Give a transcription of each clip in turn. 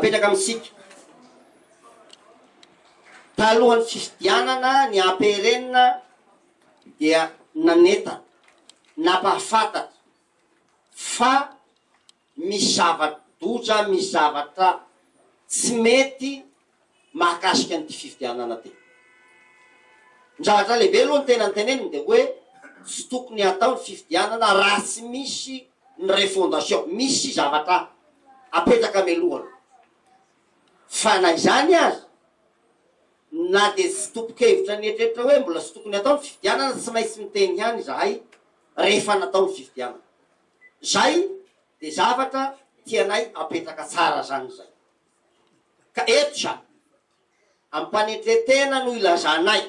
Apetraka amintsika. Talohan'ny fifidianana ny APRN dia nanentana, nampahafantatra fa misy zava-doza, misy zavatra tsy mety mahakasika an'ity fifidianana ity. Ny zavatra lehibe aloha ny tena noteneniny dia hoe tsy tokony hatao ny fifidianana raha tsy misy ny refondation, misy zavatra apetraka mialoha aloha. Fa na izany aza, na dia tsy tompon-kevitra nieritreritra hoe mbola tsy tokony hatao ny fifidianana, tsy maintsy miteny ihany izahay rehefa natao ny fifidianana. Zay dia zavatra tianay apetraka tsara zany zay. Ka eto zany, ampanetretena no ilazanay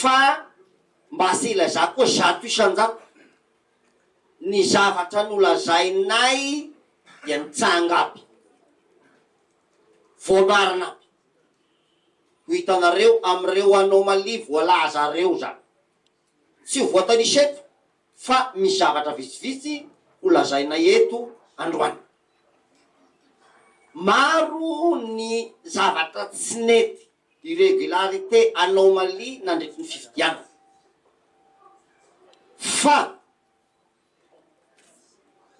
fa mba tsy ilazako koa 100% ny zavatra nolazainay dia nitranga aby, voamarina aby. Ho hitanareo amin'ireo anomalie voalaza reo zany. Tsy ho voatanisa eto fa misy zavatra vitsivitsy ho lazainay eto androany. Maro ny zavatra tsy nety, irrégularité, anomalie nandritry ny fifidianana. Fa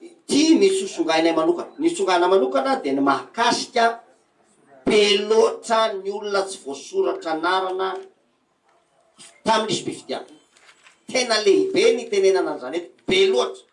ity misy ho songainay manokana. Ny songana manokana dia ny mahakasika be loatra ny olona tsy voasoratra anarana tamin'ny lisi-pifidianana. Tena lehibe ny itenenana an'izany eto, be loatra.